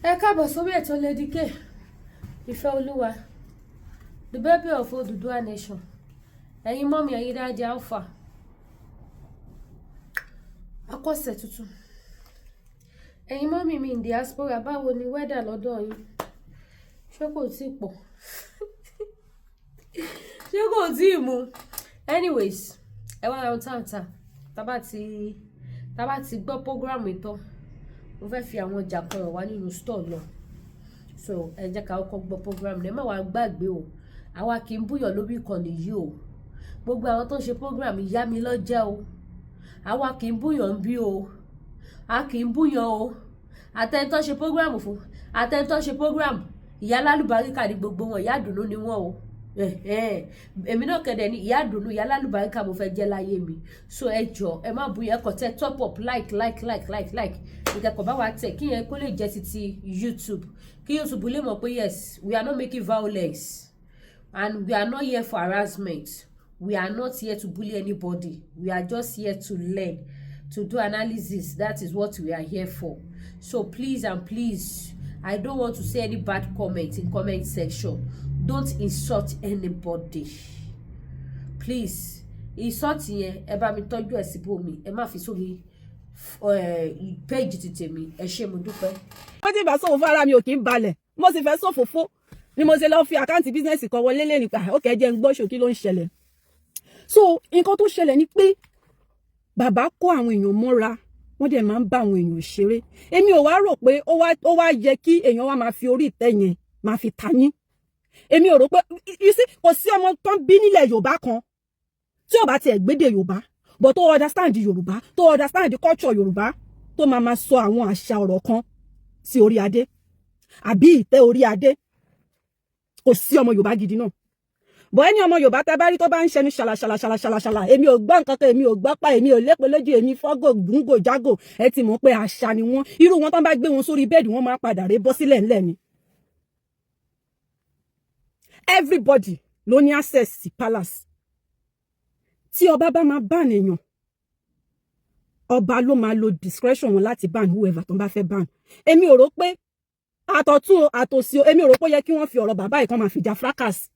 Ẹ káàbọ̀ sórí ètò Lady K Ìfẹ́ Olúwa, the baby of Odùduwà nation. Ẹ̀yin mummy, ẹ̀yin daddy, alpha akọ́sẹ̀ tuntun. Ẹ̀yin mummy mi in diaspora, báwo ni weather lọ́dọ̀ yín? Ṣé kò tí pọ̀? Ṣé kò tí ì mú? Anyways, ẹ wá ra táǹtà. Tábà ti gbọ́ program ìtọ́, mo fẹ́ fi àwọn ọjà kan wá nínú store lọ, so ẹ jẹ́ ká kọ́kọ́ gbọ́ program náà. Ẹ má wàá gbàgbé o, àwa kì í búyàn lórí ìkànnì yìí o. Gbogbo àwọn tó ń ṣe program, ìyá mi lọ́jẹ́ o. Àwa kì í búyàn bí o, a kì í búyàn o. Àtẹni tó ṣe program fún, àtẹni tó ṣe program, ìyá lálùbáríkà ní gbogbo wọn, ìyá àdùnnú ni wọn o. Èmi náà kẹ̀dẹ̀ ní ìyá àdùnnú, ìyá lálùbáríkà mo fẹ́ jẹ́ láyé mi. So ẹ jọ, ẹ má búyàn. Ẹ kàn tẹ top up, like, like, like, like, like. Ìkẹ́kọ̀ọ́ bá wa tẹ̀ kí yẹn kó lè jẹ́ títí YouTube, kí YouTube lè mọ̀ pé yes, we are not making violence and we are not here for harassment. We are not here to bully anybody. We are just here to learn, to do analysis. That is what we are here for. So please and please, I don't want to say any bad comment in comment section. Don't insult anybody, please. Insult yẹn, ẹ bá mi tọ́jú ẹ̀ síbòmí, ẹ má fi sórí page ti tèmi. Ẹ ṣé, mo dúpẹ́. Wọ́n ti bá sòfò fún ara mi ò kí ń balẹ̀, mo sì fẹ́ sòfòfó ni mo ṣe lọ́ọ́ fi account business kan wọlé lé nípa ó kẹ́ jẹ́ ń gbọ́ ṣòkí ló ń ṣẹlẹ̀. So nǹkan tó ṣẹlẹ̀ ni pé bàbá kó àwọn èèyàn mọ́ra, wọ́n dẹ̀ máa ń bá àwọn èèyàn ṣeré. Èmi ò wá rò pé ó wá yẹ kí èèyàn wá máa fi orí ìtẹ́ yẹn máa fi ta yín. Èmi ò rò pé, you see, kò sí ọmọ tán bí nílẹ̀ Yorùbá kan tí ò bá tiẹ̀ gbédè Yorùbá, but tó understand Yorùbá, tó understand culture Yorùbá, tó máa máa sọ àwọn àṣà ọ̀rọ̀ kan sí orí adé àbí ìtẹ́ orí adé. Kò sí ọmọ Yorùbá gidi náà bọ́ ẹni ọmọ Yorùbá tẹ́ bá rí tó bá ń ṣẹnu ṣàlàṣàlà ṣàlàṣàlà, èmi ò gbọ́ nǹkan kan, èmi ò gbọ́ pa, èmi ò lépe lójú, èmi fọ́gò gúngò jágò, ẹ ti mọ̀ pé àṣà ni wọ́n. Irú wọn tán bá gbé wọn sórí bed, wọ́n máa padà ré bọ́ sílẹ̀ ńlẹ̀ ni. Everybody ló ní access sí palace. Tí ọba bá máa ban èèyàn, ọba ló máa lo discretion wọn láti ban whoever tó ń bá fẹ́ ban. Èmi ò rò pé àtọ̀tún o, àtòsí o, èmi ò rò pé ó yẹ kí wọ́n fi ọ̀rọ̀ bàbá yìí kan máa fi jà fracas,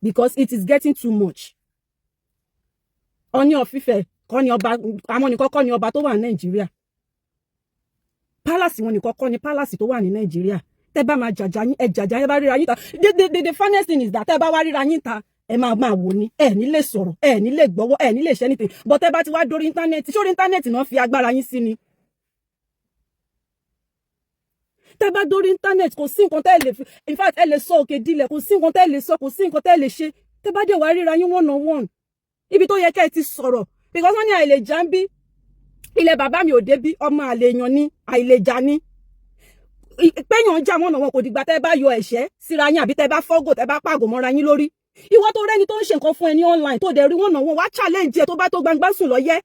because it is getting too much. Ọọ̀ni of Ifẹ̀ kọ́ ni ọba, àwọn nìkan kọ́ ni ọba tó wà ní Nàìjíríà. Palace wọn nìkan kọ́ ni palace tó wà ní Nàìjíríà. Tẹ́ bá máa jàjà yín, ẹ jàjà yín. Bá ríra yín ta, the funniest thing is that tẹ́ bá wá ríra yín ta, ẹ máa máa wò ní, ẹ ní lè sọ̀rọ̀, ẹ ní lè gbọ́wọ́, ẹ ní lè ṣe anything. But tẹ́ bá ti wá dórí internet, sórí internet náà fi agbára yín sí ni. Tẹ́ bá dórí internet, kò sí nǹkan tẹ́ lè fi, in fact, ẹ lè sọ òkè dilẹ̀, kò sí nǹkan tẹ́ lè sọ, kò sí nǹkan tẹ́ lè ṣe. Tẹ́ bá dé wá ríra yín one on one, ibi tó yẹ kẹ́ ẹ ti sọ̀rọ̀, because wọ́n ní àìlè jà ń bí ilẹ̀ bàbá mi ò dé bí ọmọ àlè èèyàn ní àìlè jà ní péyàn jà wọ́n náà, wọn kò dìgbà tẹ́ bá yọ ẹ̀ṣẹ́ síra yín àbí tẹ́ bá fọ́gò, tẹ́ bá pàgò mọ́ra yín lórí. Ìwọ tó rẹ́ni tó ń ṣe nǹkan fún ẹ ní online, tó dẹ̀ rí wọ́n náà, wọ́n wá challenge ẹ, tó bá tó gbangba sùn lọ́yẹ́.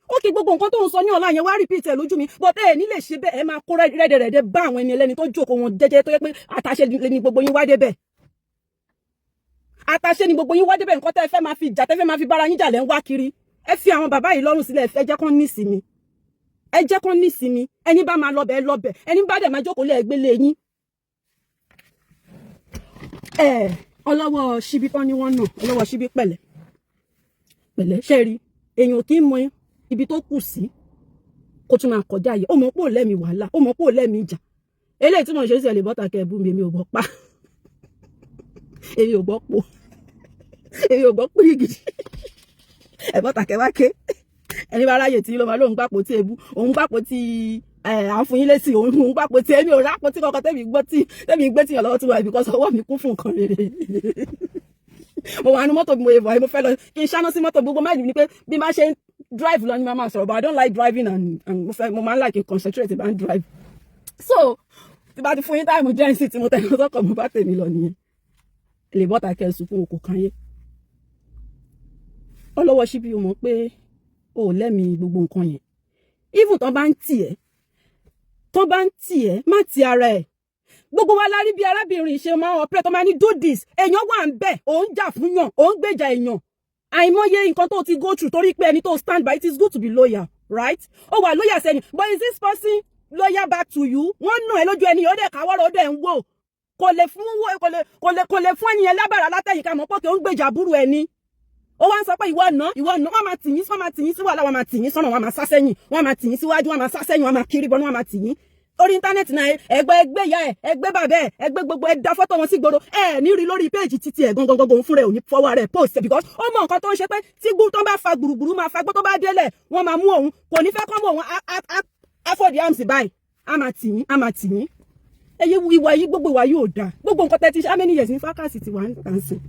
Ó kí gbogbo nǹkan tó ń sọ ní ọ̀la yẹn, wá repeat ẹ lójú mi, but ẹ ní lè ṣe bẹ́ẹ̀. Ẹ máa kó rẹ́dẹ̀rẹ́dẹ́ bá àwọn ẹni ẹlẹ́ni tó jókòó wọn jẹ́jẹ́, tó yẹ pé àtàṣe ni gbogbo yín wá débẹ̀, àtàṣe ni gbogbo yín wá débẹ̀. Nǹkan tẹ́ ẹ fẹ́ máa fi jà, tẹ́ fẹ́ máa fi bára yín jà lẹ́ ń wá kiri. Ẹ fi àwọn bàbá yìí lọ́rùn sílẹ̀, ẹ jẹ́ kán nísinmi, ẹ jẹ́ kán nísinmi. Ẹni bá máa lọ́bẹ̀, lọ́bẹ̀. Ẹni bá dẹ̀ máa jókòó lé, ẹgbẹ́ lé yín. Ẹ ọlọ́wọ́ ṣíbí tán ni wọ́n nà ọlọ́wọ́ ṣíbí. Pẹ̀lẹ́ pẹ̀lẹ́, ṣe rí, èèyàn kì í mọ ibi tó kù sí kó tún máa kọjá yìí. Ó mọ̀ pé ò lẹ́mi wàhálà, ó mọ̀ pé ò lẹ́mi ìjà. Eléyìí tí mo ṣe ń sẹ̀lẹ̀ bọ́tà kẹ́ ẹ bú mi, èmi ò gbọ́ pa, èmi ò gbọ́ po, èmi ò gbọ́ pírígìdì. Ẹ bọ́tà kẹ́ wá ké. Ẹni bá ráyè tí ló máa lóun gbàpò tí ebú, òun gbàpò tí ẹ à ń fún yín lésì, òun gbàpò tí èmi ò rápò tí kankan tẹ́mi gbọ́ tí tẹ́mi gbé tìyàn lọ́wọ́ tí wọ́n, because ọwọ́ mi kún fún nǹkan rere. Mo wà ní mọ́tò bí mo yẹ bọ̀, mo fẹ́ lọ kí n ṣáná sí mọ́tò. Gbogbo máìlì ni pé bí n bá ṣe ń drive lọ ni màá máa sọ̀rọ̀, but I don't like driving and mo fẹ́, mo máa ń like concentrate bá ń drive. So tí bá ti fún yín time jẹ́ ìsìn tí mo tẹ̀lé sọ́kọ̀, mo bá tèmi lọ nìyẹn. Lè bọ́ta kẹ́ ẹ sunkún òkò kan yé. Ọlọ́wọ́ síbí, o mọ̀ pé o ò lẹ́mìí gbogbo nǹkan yẹn. Even tán bá ń tì ẹ́, tán bá ń tì ẹ́, má ti ara ẹ̀. Gbogbo wa la rí bí arábìnrin ṣe máa ń operate, tó máa ní do this. Èèyàn wà ń bẹ̀, òun jà fún yàn, òun gbèjà èèyàn. Àìmọye nǹkan tó ti go through torí pé ẹni tó stand by. It is good to be loyal, right? Ó wà loyal sẹ́ni, but is this person loyal back to to you. Wọ́n nà ẹ́ lójú ẹni, ó dẹ̀ káwọ́rọ̀, ó dẹ̀ ń wò. Kò lè fún, kò lè fún ẹni yẹn lábàrá látẹ̀yìn ká mọ̀ pé ó ń gbèjà àbúrò ẹni. Ó wá ń sọ pé ìwọ ọ̀nà, ìwọ ọ̀nà. Wọ́n máa tì yín, wọ́n máa tì yín sí wàhálà, wọ́n máa tì yín sọ́nà, wọ́n máa sá sẹ́yìn, wọ́n máa tì yín síwájú, wọ́n máa sá sẹ́yìn, wọ́n máa kiri bọ́nú, wọ́n máa tì yín orí íńtánẹ́ẹ̀tì náà. Ẹgbẹ́ ẹgbẹ́ ìyá ẹ, ẹgbẹ́ bàbá ẹ, ẹgbẹ́ gbogbo ẹ, da fọ́tò wọn sí gbòòrò. Ẹ ní rí lórí péèjì títí ẹ gangan gangan fúnra ẹ ò ní fọwọ́ rẹ̀ post, because ó mọ nǹkan tó ń ṣe pé tí gbú tó bá fa gbùrùgbùrù máa fa gbó, tó bá délẹ̀, wọ́n máa mú òun. Kò ní fẹ́ kọ́ mọ́ òun á fold arms báyìí, á máa tì yín, á máa tì yín. Ẹyẹ ìwà yìí, gbogbo ìwà yìí ò dáa. Gbogbo nǹkan tẹ́tí, how many years ní fracas ti wà ń tà ń sìn?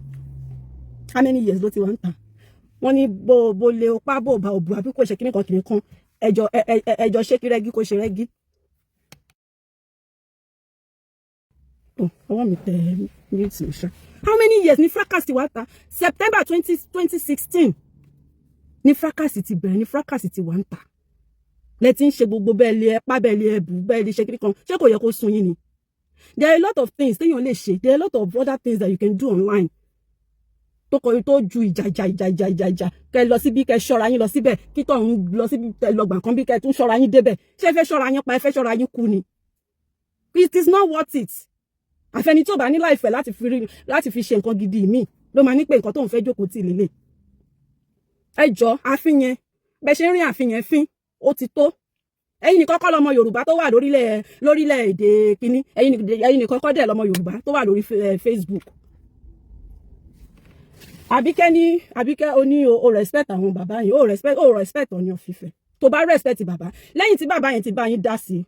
How many years ló ti wà ń tà? Wọ́n ní bó bó lè pa bó bá òbú àbí kò ṣe kíní kan kíní kan, ẹjọ́ ẹjọ́ ṣé kí rẹ́gí kó ṣe rẹ́gí. Ọwọ́ mi tẹ mute mi ṣá. How many years ní fracas ti wá ta? September 2016 ní fracas ti bẹ̀rẹ̀, ní fracas ti wà ń ta. Lẹ ti ń ṣe gbogbo bẹ́ẹ̀ lé ẹ pa, bẹ́ẹ̀ lé ẹ bù, bẹ́ẹ̀ lè ṣe kíní kan. Ṣé kò yẹ kó sun yín ni? There are a lot of things téèyàn lè ṣe. There are a lot of other things that you can do online tó kọ tó ju ìjà ìjà ìjà ìjà ìjà ìjà. Kẹ lọ síbi, kẹ ṣọ́ra yín lọ síbẹ̀, kí tọ̀hún lọ síbi, tẹ lọ gbà kan bí, kẹ tún ṣọ́ra yín débẹ̀. Ṣé ẹ fẹ́ ṣọ́ra yín pa? Ẹ fẹ́ ṣọ́ra yín kú ni? It is not worth it. Àfẹni tó bá ní láìfẹ́ láti fi rí, láti fi ṣe nǹkan gidi míì ló máa ní pé nǹkan tóun fẹ́ jókòó tì lélẹ̀. Ẹ jọ, àfihàn bẹ ṣe ń rí àfihàn fín, ó ti tó. Ẹ̀yin nìkan kọ́ lọmọ Yorùbá tó wà lórílẹ̀ èdè kínní. Ẹ̀yin nìkan kọ́ dẹ̀ lọmọ Yorùbá tó wà lórí Facebook. Àbíkẹ́ ní, Àbíkẹ́, o ní o respect àwọn bàbá yẹn, o respect Ọọ̀ni of Ifẹ̀. Tó bá respect bàbá, lẹ́yìn tí bàbá yẹn ti bá yín dá sí,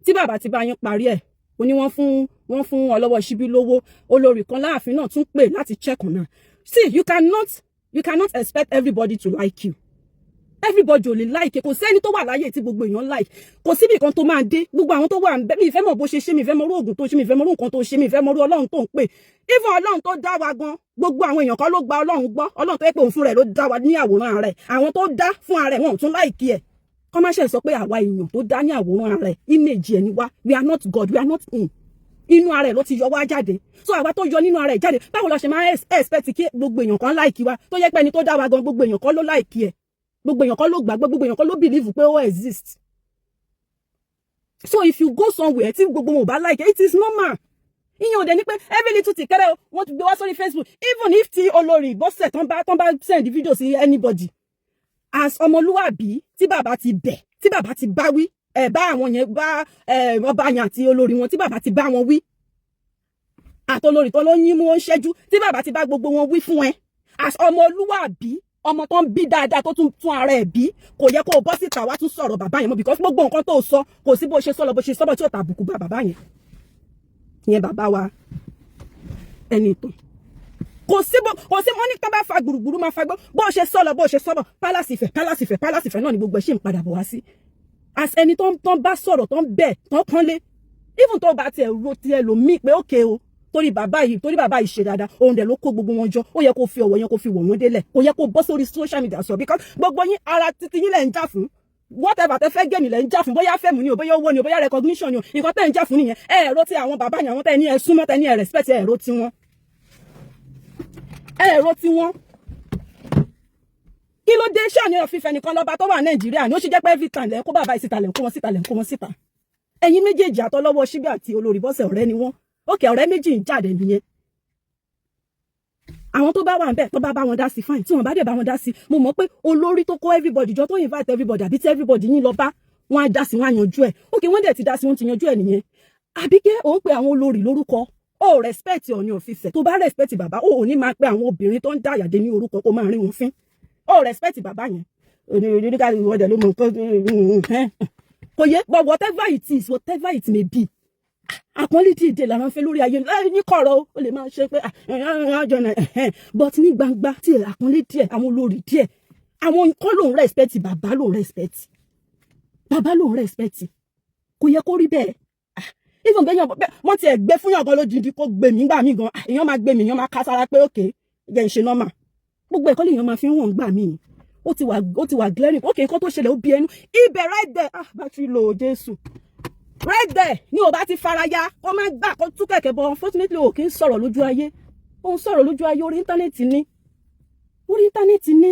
tí bàbá ti bá yín parí ẹ̀, o ní wọ́n fún ọlọ́wọ́ síbí lówó. Olórí kan láàfin náà tún pè láti check on her. See, you cannot expect everybody to like you. Everybody ò lè like. Kò sẹ́ni tó wà láyé tí gbogbo èèyàn like. Kò síbì kan tó máa dé, gbogbo àwọn tó wà ń bẹ. Mi ìfẹ́ mọ̀ bó ṣe ṣe, mi ìfẹ́ mọ̀ orú oògùn tó ṣe, mi ìfẹ́ mọ̀ orú nǹkan tó ṣe, mi ìfẹ́ mọ̀ orú Ọlọ́run tó ń pè. Even Ọlọ́run tó dá wa gan, gbogbo àwọn èèyàn kan ló gba Ọlọ́run gbọ́. Ọlọ́run tó yẹ pé òun fún rẹ̀ ló dá wa ní àwòrán rẹ̀, àwọn tó dá fún ara ẹ̀, wọn ò tún like ẹ̀. Kọ́ má ṣe sọ pé àwa èèyàn tó dá ní àwòrán rẹ̀, image ẹ̀ ni wá. We are not God, we are not him. Inú ara ẹ̀ ló ti yọ wá jáde. So àwa tó yọ nínú ara ẹ̀ jáde, báwo la ṣe máa expect kí gbogbo èèyàn kan like wa, tó yẹ pé ẹni tó dá wa gan, gbogbo èèyàn kan ló like ẹ̀, gbogbo èèyàn kan ló gbàgbọ́, gbogbo èèyàn kan ló believe pé ó exist? So if you go somewhere tí gbogbo wọn ò bá like, it is normal. Ìyẹn ò dẹ̀ ní pé every little thing kẹ́rẹ́ o, wọ́n ti gbé wá sórí Facebook. Even if tí olórí ìbọ́sẹ̀ tán bá send video sí anybody, as ọmọlúwàbí, tí bàbá ti bẹ̀, tí bàbá ti bá wí, ẹ bá àwọn yẹn, bá ọba yẹn àti olórí wọn, tí bàbá ti bá wọn wí, àtolórí tó ló ń yín mú, ó ń ṣẹ́jú, tí bàbá ti bá gbogbo wọn wí fún ẹ, as ọmọlúwàbí, ọmọ tó ń bí dáadáa, tó tún tún ara ẹ̀ bí, kò yẹ kó o bọ́ síta wá tún sọ̀rọ̀ bàbá yẹn mọ́, because gbogbo nǹkan tó sọ, kò sí bó ṣe sọ lọ, bó ṣe sọ́bọ̀ tí ò tàbùkù bá bàbá yẹn yẹn, bàbá wa ẹni ìtàn. Kò sí bó, kò sí. Wọn ní tó bá fa gbùrùgbùrù máa fa gbọ́. Bó ṣe sọ lọ, bó ṣe sọ́bọ̀, Palace Ifẹ̀, Palace Ifẹ̀, Palace Ifẹ̀ náà ni gbogbo ẹ̀ ṣì ń padà bọ̀ wá sí. As ẹni tó ń bá sọ̀rọ̀, tó ń bẹ̀, tó ń pọ́nlé, even tó bá tiẹ̀ ro tiẹ̀ lòmíì pé ókè o, torí bàbá yìí, torí bàbá yìí ṣe dáadáa, òun dẹ̀ ló kó gbogbo wọn jọ, ó yẹ kó fi ọ̀wọ̀ yẹn, kó fi wọ̀ wọ́n délẹ̀. Kò yẹ kó bọ́ sórí social media sọ, because gbogbo yín, ara títí yín lẹ̀ ń jà fún. Whatever tẹ fẹ́ gẹ̀mí lẹ̀ ń jà fún, bóyá fame ni o, bóyá owó ni o, bóyá recognition ni o, nǹkan tẹ́ ń jà fún nìyẹn. Ẹ ẹ̀rọ ti àwọn bàbá yẹn, àwọn tẹ́ ní ẹ súnmọ́, tẹ́ ní ẹ respect, ẹ ẹ̀rọ ti wọn, ẹ ẹ̀rọ ti wọn. Kí ló dé? Ṣé Ọọ̀ni of Ifẹ̀ nìkan lọ́ba tó wà Nàìjíríà ni? Ó ṣe jẹ́ pé every time lẹ́ kó bàbá ìsìta, lẹ́ kó wọn síta, lẹ́ kó wọn síta. Ẹ̀yin méjèèjì, àtọlọ́wọ́ síbí àti olórí Bọ́sẹ̀, ọ̀rẹ́ ni wọ́n. Ókè, ọ̀rẹ́ méjì ń jáde nìyẹn. Àwọn tó bá wà níbẹ̀, tó bá bá wọn dá sí, fine. Tí wọ́n bá dẹ̀ bá wọn dá sí, mo mọ̀ pé olórí tó kó everybody jọ, tó invite everybody, àbí tí everybody yín lọ bá wọn, á dá sí, wọn á yanjú ẹ̀. Ókè, wọ́n dẹ̀ ti dá sí, wọ́n ti yanjú ẹ̀ nìyẹn. Àbíkẹ́, òun pe àwọn olórí lórúkọ, ó respect Ọọ̀ni of Ifẹ̀. Tó bá respect bàbá, ó ò ní máa pe àwọn obìnrin tó ń dàyàdé ní orúkọ, kó máa rí wọn fín. Ó respect bàbá yẹn, oníkàlù ìwọ́dẹ ló mọ nǹkan kò yẹ. But whatever it is, whatever it may be, àpọ́nlé dìde làwọn fẹ́ lórí ayé ní kọ̀rọ̀. Ó lè máa ṣe pé but ní gbangba tí àpọ́nlé díẹ̀, àwọn olórí díẹ̀, àwọn nǹkan lòun respect bàbá, lòun respect bàbá, lòun respect. Kò yẹ kó rí bẹ́ẹ̀. Even bẹ́ẹ̀ yàn, wọ́n ti ẹ̀ gbé fún yàn gan lójijì, kó gbé mi gbà mí gan, èèyàn máa gbé mi, èèyàn máa ká sára pé òkè jẹ́ ń ṣe normal. Gbogbo ẹ̀kọ́ lèèyàn máa fi ń wọ̀n gbà mí. Ó ti wà glaring. Òkè, nǹkan tó ṣẹlẹ̀, ó bí ẹnu ibẹ̀ right there. Ah, battery low, Jésù. Right there ní o bá ti faraya, kó má gbà kó tú kẹ̀kẹ́ bọ̀. Unfortunately, o kì í sọ̀rọ̀ lójú ayé. Ó ń sọ̀rọ̀ lójú ayé, orí íńtánẹ́ẹ̀tì ni, orí íńtánẹ́ẹ̀tì ni.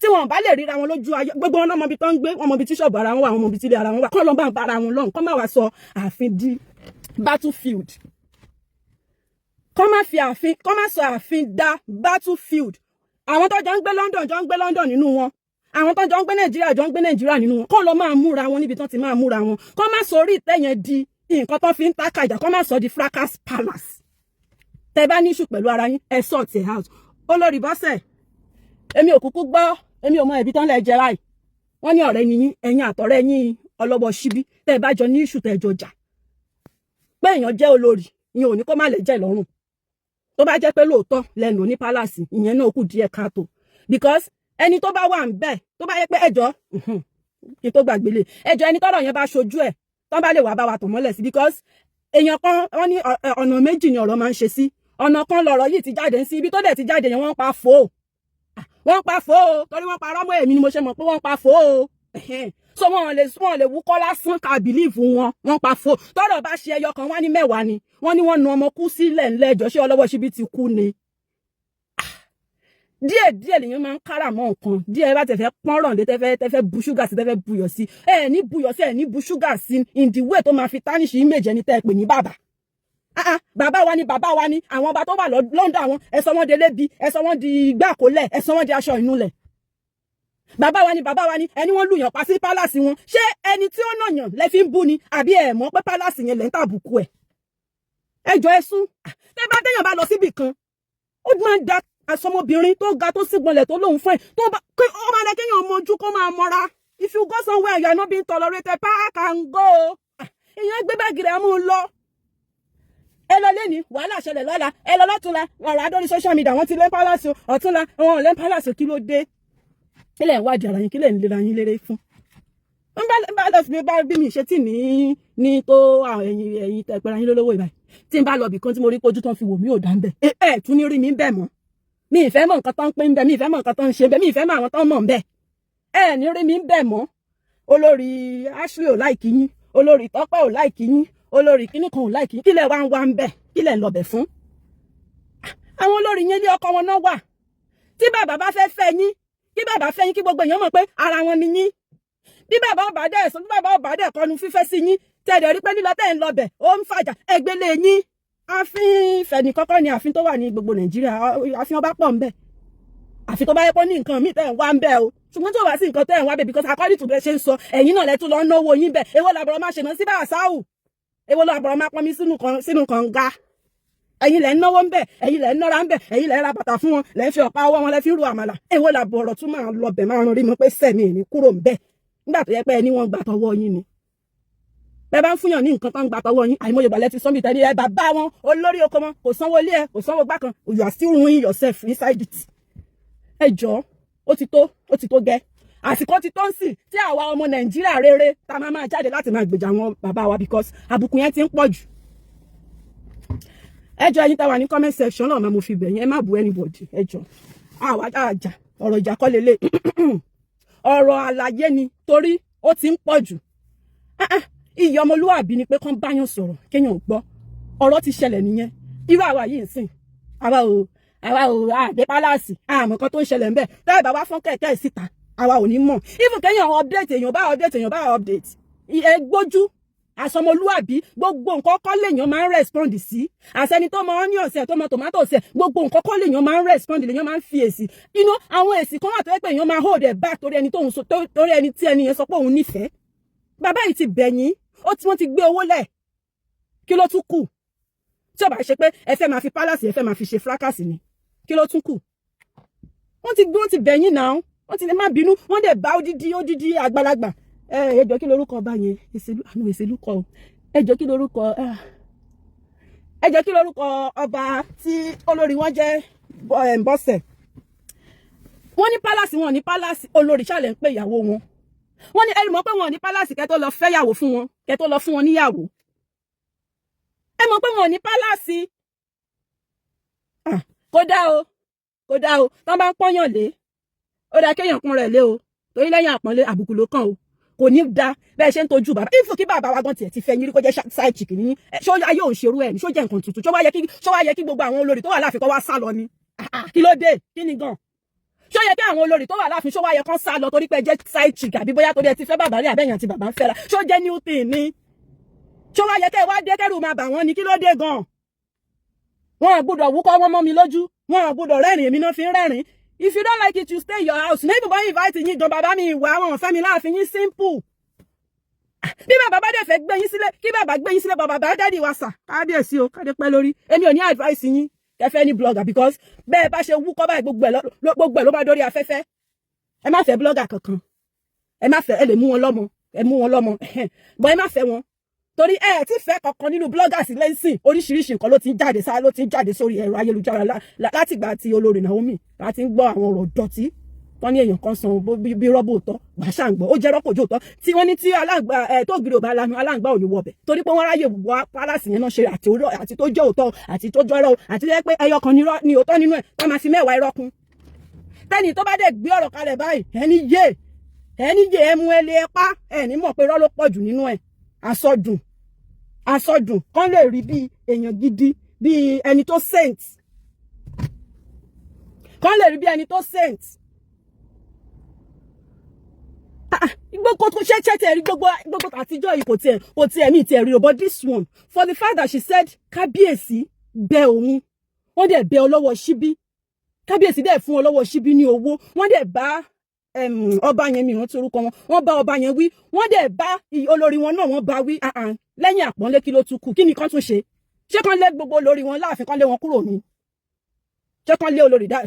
Tí wọn bá lè ríra wọn lójú ayé, gbogbo wọn náà mọ ibi tó ń gbé, wọn mọ ibi tí ṣọ́ọ̀bù ara wọn wà, wọn mọ ibi tí ilé ara wọn wà. Kọ́ ló bá ń bára wọn lọ́hùn, kọ́ má wá sọ ààfin di battlefield. Kọ́ má fi ààfin, kọ́ má sọ ààfin da battlefield. Àwọn tó jọ ń gbé London jọ ń gbé London nínú wọn, àwọn tó jọ ń gbé Nàìjíríà jọ ń gbé Nàìjíríà nínú wọn. Kọ́ lọ máa múra wọn níbi tó ti máa múra wọn. Kọ́ má sọ orí ìtẹ́ yẹn di nǹkan tó fi ń tákàjà. Kọ́ má sọ di fracas palace. Tẹ bá ní issue pẹ̀lú ara yín, ẹ sort it out. Olórí Bọ́sẹ̀, èmi ò kúkú gbọ́, èmi ò mọ ẹ̀bí tán lẹ̀ jẹ́ láì. Wọ́n ní ọ̀rẹ́ yín, ẹ̀yin àtọ̀rẹ́ yín ọlọ́wọ́ síbí, tẹ́ ẹ bá jọ ní issue, tẹ́ ẹ jọ jà, pé èèyàn jẹ́ olórí, ìyẹn ò ní kó má lè jẹ́ lọ́rùn. Tó bá jẹ́ pé lóòótọ́ lẹ́nu ní palace, ìyẹn náà kù díẹ̀ káàtó, because ẹni tó bá wà ń bẹ̀, tó bá yẹ pé ẹjọ́ kí n tó gbàgbélé ẹjọ́, ẹni tọ́rọ̀ yẹn bá ṣojú ẹ̀, tó bá lè wà bá wa tàn mọ́lẹ̀ sí, because èèyàn kan wọ́n ní ọ̀nà méjì ni ọ̀rọ̀ máa ń ṣe sí. Ọ̀nà kan lọ̀rọ̀ yìí ti jáde sí, ibi tó dẹ̀ ti jáde yẹn, wọ́n pa fò, wọ́n pa fò ó, torí wọ́n parọ́ mọ́ èmi ni mo ṣe mọ̀ pé wọ́n pa fò ó. So wọ́n lè wúkọ́ lásán ká believe wọn. Wọ́n pa fò. Tọ́rọ̀ bá ṣe ẹyọ kan, wá ní 10 ni. Wọ́n ní wọ́n nu ọmọ kú sílẹ̀ ńlẹ́jọ́. Ṣé ọlọ́wọ́ síbi ti kú ni? Díẹ̀ díẹ̀ lèèyàn máa ń kára mọ́ nǹkan. Díẹ̀ bá tẹ̀fẹ́ pọ́nrọ̀ lé, tẹ́fẹ́ bu ṣúgà sí, tẹ́fẹ́ buyọ̀ sí, ẹ ní buyọ̀ sí, ẹ ní bu ṣúgà sí in the way tó máa fi tarnish image ẹni tẹ́ ẹ pè ní bàbá. Ah ah, bàbá wa ni, bàbá wa ni. Àwọn ọba tó wà London, àwọn ẹ sọ wọ́n di elébi, ẹ sọ wọ́n di igbá àkólẹ̀, ẹ sọ wọ́n di aṣọ ìnulẹ̀. Bàbá wa ni, bàbá wa ni. Ẹni wọ́n lùyàn pa sí palace wọn, ṣé ẹni tí ó nàyàn lẹ fi ń bú ni, àbí ẹ mọ̀ pé palace yẹn lẹ ń tàbùkù ẹ̀? Ẹ jọ, ẹ sún. Tẹ́ bá téèyàn bá lọ síbì kan, ó máa ń da àsọmọbìnrin tó ga, tó sígbọnlẹ̀, tó lóun fún ẹ, tó bá ó máa dẹ kéèyàn mọjú, kó máa mọra. If you go somewhere you are not being tolerated, pack and go. Èèyàn gbé báàgì rẹ̀, mú un lọ. Ẹ lọ lẹ́ni, wàhálà ṣẹlẹ̀ lọ́la. Ẹ lọ lọ́túnla, ọ̀rọ̀ adórí social media, wọ́n ti lé palace o. Ọ̀túnla, wọn ò lé palace o. Kí ló dé? Kí lẹ̀ ń wádìí ara yín? Kí lẹ̀ ń lera yín léré fún? Ń bá lọ sí bá bí mi ṣe tí ní tó àwọn ẹ̀yin tẹ̀pẹ́ra yín lólówó ìbáyìí, tí n bá lọ bìkan tí mo rí pójú tán fi wò mí ò dá ń bẹ̀, ẹ ẹ tún ní rí mi ń bẹ̀ mọ́. Mi ìfẹ́ mọ̀ nǹkan tó ń pín ń bẹ̀, mi ìfẹ́ mọ̀ nǹkan tó ń ṣe ń bẹ̀, mi ìfẹ́ mọ̀ àwọn tó ń mọ̀ ń bẹ̀. Ẹ ní rí mi ń bẹ̀ mọ́. Olórí Ashley ò like yín, olórí Tọ́pẹ́ ò like yín, olórí kíní kan ò like yín. Kílẹ̀ wá ń wá ń bẹ̀? Kílẹ̀ ń lọbẹ̀ fún? Àwọn olórí yẹn, ilé ọkọ wọn náà wà. Tí bàbá bá fẹ́ fẹ́ yín, kí bàbá fẹ́ yín, kí gbogbo èèyàn mọ̀ pé ara wọn ni yín. Bí bàbá ọba dẹ̀ sọ, bí bàbá ọba dẹ̀ kọnu fífẹ́ sí yín, tẹ̀dẹ̀ rí pé lílọ tẹ̀ ń lọbẹ̀ ó ń fàjà, ẹgbẹ́lé yín. Ààfin Ifẹ̀ kọ́kọ́ ni ààfin tó wà ní gbogbo Nàìjíríà. Ààfin ọba pọ̀ ń bẹ. Àfi tó bá yẹ pé ní nǹkan míì tẹ̀ ń wá ń bẹ o. Ṣùgbọ́n tó bá sí nǹkan tẹ̀ ń wá bẹ, because according to bẹ́ẹ̀ ṣe ń sọ, ẹ̀yin náà lẹ́tún lọ ń náwó yín bẹ̀. Èwo làbọ̀rọ̀ máa ṣèná sí bàṣáù? Èwo làbọ̀rọ̀ máa pọnmi sínú kànga? Ẹ̀yin lẹ́ ń náwó ń bẹ̀, ẹ̀yin lẹ́ ń nọ́ra ń bẹ̀, ẹ̀yin lẹ́ ń ra bàtà fún wọn, lẹ́ ń fi ọ̀pá ọwọ́ wọn, lẹ́ fi ń ru àmàlà. Èwo làbọ̀rọ̀ tún máa lọ bẹ̀, máa rí mọ́ pé sẹ́mi ní kúrò ń bẹ̀, nígbà tó yẹ pé ẹni wọ́n gbà tọwọ́ yín ni? Bẹ́ẹ̀ bá ń fúnyàn ní nǹkan tó ń gbà tọwọ́ yín, àìmọye ìgbàlẹ̀ ti sọ́nbì tẹ́lẹ̀ ẹ bàbá wọn, olórí oko wọn kò sanwó ilé ẹ, kò sanwó gbá kan. You are still ruining yourself inside it. Ẹ jọ̀ọ́, ó ti tó, ó ti tó gẹ́. Àsìkò ti tó ń sìn tí àwa ọmọ Nàìjíríà rere tá máa máa jáde láti máa gbèjà àwọn bàbá wa, because àbùkù yẹn ti ń pọ̀ jù. Ẹ jọ̀ọ́, ẹ̀yin tá wà ní comment section náà, máa mo fi bẹ̀ yín, ẹ má bu anybody. Ẹ jọ̀ọ́, àwa àjà ọ̀rọ̀ ìjà kọ́ lélẹ̀, ọ̀rọ̀ àlàyé ni, torí ó ti ń pọ̀ jù. Iyì ọmọlúwàbí ni pé kán báyàn sọ̀rọ̀, kéèyàn gbọ́. Ọ̀rọ̀ ti ṣẹlẹ̀ nìyẹn. Irú àwa yìí ń sìn, àwa ò àdé palace, àmọ́ kan tó ń ṣẹlẹ̀ ń bẹ̀. Tẹ́ bá wá fọ́n kẹ̀kẹ́ síta, àwa ò ní mọ̀. Even kéèyàn update, èèyàn bá update, èèyàn bá update, ẹ gbójú àsọmọlúwàbí. Gbogbo nǹkan kọ́ lèèyàn máa ń respond sí. Àsẹni tó mọ onion ọ̀sẹ̀, tó mọ tomato ọ̀sẹ̀, gbogbo nǹkan kọ́ lèèyàn máa ń respond, lèèyàn máa ń fi èsì inú. Àwọn èsì kan wà tó yẹ pé èèyàn máa hold ẹ̀ back torí ẹni tóun sọ, torí ẹni tí ẹni yẹn sọ pé òun nífẹ̀ẹ́. Bàbá yìí ti bẹ̀yìn, ó tí wọ́n ti gbé owó lẹ̀. Kí ló tún kù? Tí ó bá ṣe pé ẹ fẹ́ máa fi palace, ẹ fẹ́ máa fi ṣe fracas ni, kí ló tún kù? Wọ́n ti gbé, wọ́n ti bẹ̀yìn náà, wọ́n ti lè má bínú. Wọ́n dẹ̀ bá odidi odidi àgbàlagbà. Ẹ jọ̀ọ́, kí lorúkọ ọba yẹn? Ìṣèlú àánú ìṣèlú kọ o. Ẹ jọ̀ọ́, kí lorúkọ, ẹ jọ̀ọ́, kí lorúkọ ọba tí olórí wọn jẹ́ Bọ́sẹ̀? Wọ́n ní palace, wọn ní palace. Olórí ṣàlẹ̀ ń pè ìyàwó wọn. Wọ́n ní ẹni mọ̀ pé wọn ní palace kẹ́ tó lọ fẹ́yàwó fún wọn, kẹ́ tó lọ fún wọn níyàwó. Ẹ mọ̀ pé wọn ní palace. Kódà o, kódà o, tán bá ń pọ́nyàn lé, ó dáa kéèyàn kún rẹ̀ lé o, torí lẹ́yìn àpọ́nlé, àbùkù ló kàn o. Kò ní da bẹ́ẹ̀ ṣe ń tọ́jú bàbá ìfún. Kí bàbá wa gan tiẹ̀ ti fẹ́ yín rí, kó jẹ́ side chick ní. Ṣó ayé òun ṣerú ẹ̀ ní? Ṣó jẹ́ nǹkan tuntun? Ṣó wá yẹ kí gbogbo àwọn olórí tó wà láàfin kó wá sá lọ ni? Kí ló dé? Kí ni gan? Ṣó yẹ kí àwọn olórí tó wà láàfin, ṣó wá yẹ kán sá lọ torí pé ẹ jẹ́ side chick, àbí bóyá torí ẹ ti fẹ́ bàbá rí, àbẹ̀yàn àti bàbá ń fẹ́ra? Ṣó jẹ́ new thing ni? Ṣó wá yẹ kẹ́ ẹ wá dé kẹ́rù máa bà wọ́n ni? Kí ló dé gan? Wọn ò gbọ́dọ̀ wúkọ́ wọn mọ́ mi lójú, wọn ò gbọ́dọ̀ rẹ́rìn, èmi náà fi ń rẹ́rìn. If you don't like it, you stay in your house. Maybe bọ́ invite yín gan, bàbá mi ìwà àwọn ọ̀fẹ́ mi láàfin yín, simple. Bí bàbá bá dẹ̀ fẹ́ gbé yín sílẹ̀, kí bàbá gbé yín sílẹ̀. Bàbá bá daddy wa sà, kábíyèsí o, kádé pẹ́ lórí. Èmi ò ní advice yín kẹfẹ́ ní blogger, because bẹ́ẹ̀ bá ṣe wúkọ́ báyìí, gbogbo ẹ̀ ló bá dórí afẹ́fẹ́. Ẹ má fẹ́ blogger kankan, ẹ má fẹ́. Ẹ lè mú wọn lọ́mọ, ẹ mú wọn lọ́mọ, but ẹ má fẹ́ wọn, torí ẹ ti fẹ́ kankan nínú bloggers lẹ́sìn. Oríṣiríṣi nǹkan ló ti ń jáde sá, ló ti ń jáde sórí ẹ̀rọ ayélujára látìgbà tí olórí Naomi láti ń gbọ́ àwọn ọ̀rọ̀ dọ̀tí wọ́n ní èèyàn kan san bí rọ́bù òótọ́ gbàṣà ń gbọ́, ó jẹ́ rọ́pò òótọ́ tí wọ́n ní tí aláǹgbá ẹ̀ tó gírí ò bá lanu, aláǹgbá ò ní wọbẹ̀, torí pé wọ́n ráyè wá palace yẹn náà ṣe àti tó jẹ́ òótọ́ àti tó jọ́rọ̀, àti jẹ́ pé ẹyọ kan ní òótọ́ nínú ẹ̀ tó máa fi 10 irọ́ kún. Tẹ́ni tó bá dẹ̀ gbé ọ̀rọ̀ kalẹ̀ báyìí, ẹni yé, ẹni yé, ẹ mú ẹ lé ẹ pa, ẹ ní mọ̀ pé irọ́ ló pọ̀ jù nínú ẹ̀. Àsọdùn àsọdùn kán lè rí bí èèyàn gidi, bí ẹni tó saint, kán lè rí bí ẹni tó saint. Gbogbo tó ṣe ṣe tiẹ̀ rí, gbogbo gbogbo àtijọ́ yìí, kò tiẹ̀ mí tiẹ̀ rí o. But this one, for the fact that she said kábíyèsí bẹ òun, wọ́n dẹ̀ bẹ ọlọ́wọ́ síbí, kábíyèsí dẹ̀ fún ọlọ́wọ́ síbí ní owó, wọ́n dẹ̀ bá ọba yẹn, mi rántí orúkọ wọn, wọ́n bá ọba yẹn wí, wọ́n dẹ̀ bá olórí wọn náà, wọ́n bá wí. Lẹ́yìn àpọ́nlé, kí ló tún kù? Kí ni kán tún ṣe? Ṣé kán lé gbogbo olórí wọn láàfin, kán lé wọn kúrò ní? Ṣé kán lé olórí dá?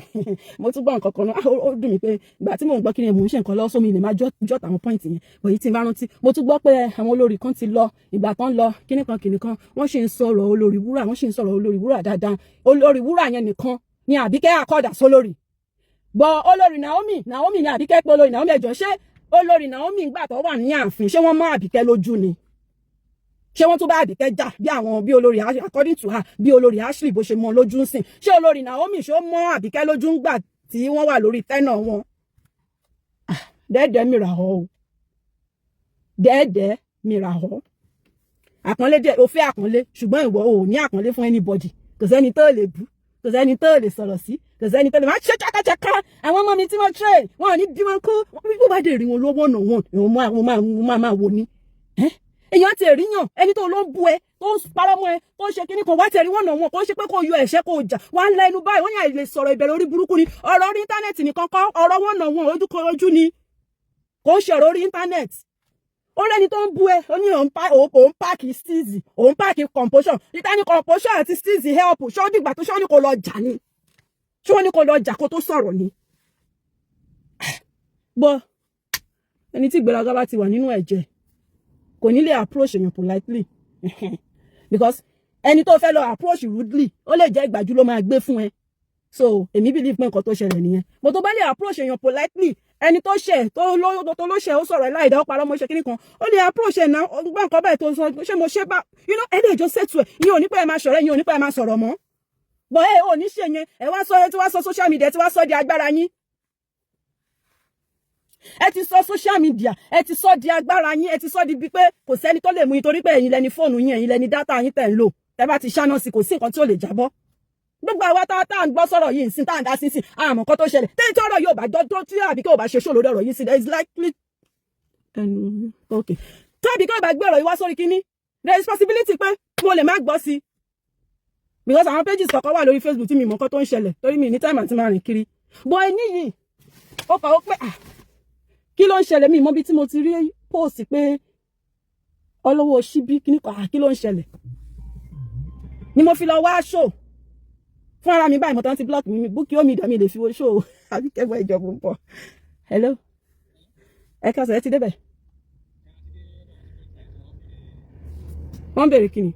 Mo tún gbọ́ nǹkan kan náà, ó dùn mí pé ìgbà tí mò ń gbọ́ kí ni mò ń ṣe nǹkan lọ́wọ́ sómi lè máa jot àwọn point yẹn. Èyí tí n bá rántí, mo tún gbọ́ pé àwọn olórí kan ti lọ, ìgbà tán lọ, kíní kan kíní kan, wọ́n sì ń sọ̀rọ̀ olórí wúrà, wọ́n sì ń sọ̀rọ̀ olórí wúrà dáadáa. Olórí wúrà yẹn nìkan ni Àbíkẹ́ àkọ́dà sólórí gbọ́. Olórí Naomi, Naomi ni Àbíkẹ́ pé olórí Naomi. Ẹ̀jọ̀, ṣé olórí Naomi ìgbà tó wà ní ààfin, ṣé wọ́n mọ́ Àbíkẹ́ lójú ni? Ṣé wọ́n tún bá Àbíkẹ́ jà bí àwọn bí olórí, according to her, bí olórí Ashley bó ṣe mọ́ lójú ń sìn? Ṣé olórí Naomi, ṣó mọ́ Àbíkẹ́ lójú ń gbà tí wọ́n wà lórí tẹ́nà wọn? Dẹ́ẹ̀dẹ́ mìíràn họ o, dẹ́ẹ̀dẹ́ mìíràn họ. Àpọ́nlé dẹ́ o fẹ́ àpọ́nlé, ṣùgbọ́n ìwọ ò ní àpọ́nlé fún anybody. Kò sẹ́ni tó lè bú, kò sẹ́ni tó lè sọ̀rọ̀ sí, kò sẹ́ni tó lè máa ṣe ṣàkàṣàkà. Àwọn ọmọ mi tí wọ́n train wọn ò ní bí wọn kú. Bí bá dé rí wọn lọ́wọ́ náà, wọn máa wò ní èèyàn ti rí yàn, ẹni tó ló ń bú ẹ, tó ń parọ́ mọ́ ẹ, tó ń ṣe kíní kan, wá ti rí wọn náà, wọn kò ṣe pé kó yọ ẹ̀ṣẹ́ kó jà wọ́n á la ẹnu báyìí. Wọ́n ní àìlè sọ̀rọ̀, ìbẹ̀rẹ̀ orí burúkú ni. Ọ̀rọ̀ orí íńtánẹ́ẹ̀tì nìkan kọ́, ọ̀rọ̀ wọn náà wọn ojú kan ojú ni, kò ń ṣe ọ̀rọ̀ orí íńtánẹ́ẹ̀tì. Ó rẹ́ni tó ń bú ẹ, ó ní òun pack steez, òun pack composition ìta ní composition àti steez help. Ṣó dìgbà tó ṣó ní kó lọ jà ni? Ṣó ní kó lọ jà kó tó sọ̀rọ̀ ni? Gbọ́, ẹni tí ìgbéraga bá ti wà nínú ẹ̀jẹ̀ kò ní lè approach èèyàn politely, because ẹni tó fẹ́ lọ approach rudely, ó lè jẹ́ ìgbàjú ló máa gbé fún ẹ. So èmi believe pé nǹkan tó ṣẹlẹ̀ nìyẹn. But tó bá lè approach èèyàn politely, ẹni tó ṣẹ̀, tó ló ṣẹ̀, ó sọ̀rọ̀ ẹ̀ láìdá, ó parọ́ mọ́, ṣe kíní kan, ó lè approach ẹ̀ náà, gbọ́ nǹkan báyìí tó sọ, ṣé mo ṣe bá, ẹ lè jọ settle ẹ̀. Ìyẹn ò ní pẹ́ ẹ máa ṣọ̀rẹ́, ìyẹn ò ní pẹ́ ẹ máa sọ̀rọ̀ mọ́. But ẹ ò ní ṣe yẹn. Ẹ wá sọ, ẹ tí wá sọ social media, ẹ tí wá sọ di agbára yín. Ẹ ti sọ social media, ẹ ti sọ di agbára yín, ẹ ti sọ di bíi pé kò sẹ́ni tó lè mú yín, torí pé ẹ̀yin lẹni fóònù yín, ẹ̀yin lẹni data yín tẹ̀ ń lò. Tẹ́ bá ti ṣáná sí, kò sí nǹkan tí ò lè jábọ́. Gbogbo àwa tá à ń gbọ́ sọ̀rọ̀ yìí nsìn, tá à ń dá sí sìn, àmọ́ nǹkan tó ṣẹlẹ̀ tí ọ̀rọ̀ yóò bá dọ́ tí Àbíkẹ́ ò bá ṣe ṣó lórí ọ̀rọ̀ yìí sí, there is likely ẹnu, okay, tí Àbíkẹ́ ò bá gbé ọ̀rọ̀ yìí wá sórí kínní, there is possibility pé mo lè má gbọ́ sí, because àwọn pages kọ̀ọ̀kan wà lórí Facebook tí mi mọ̀ nǹkan tó ń ṣẹlẹ̀, torí mi ní time àti máa rìn kiri. But ẹni yìí, ó kọ̀ ó pé, ah, kí ló ń ṣẹlẹ̀? Mi mọ̀ bí tí mo ti rí post pé ọlọ́wọ́ síbí kíní kan. Ah, kí ló ń ṣẹlẹ̀ ni mo fi lọ wá show fún ara mi báyìí. Mo tán ti block mi, Bukky Omi mi lè fi wo show Àbíkẹ́ bọ́ ìjọba ń bọ̀. Hello, ẹ káàsán, ẹ ti débẹ̀. Wọ́n ń béèrè kí ni.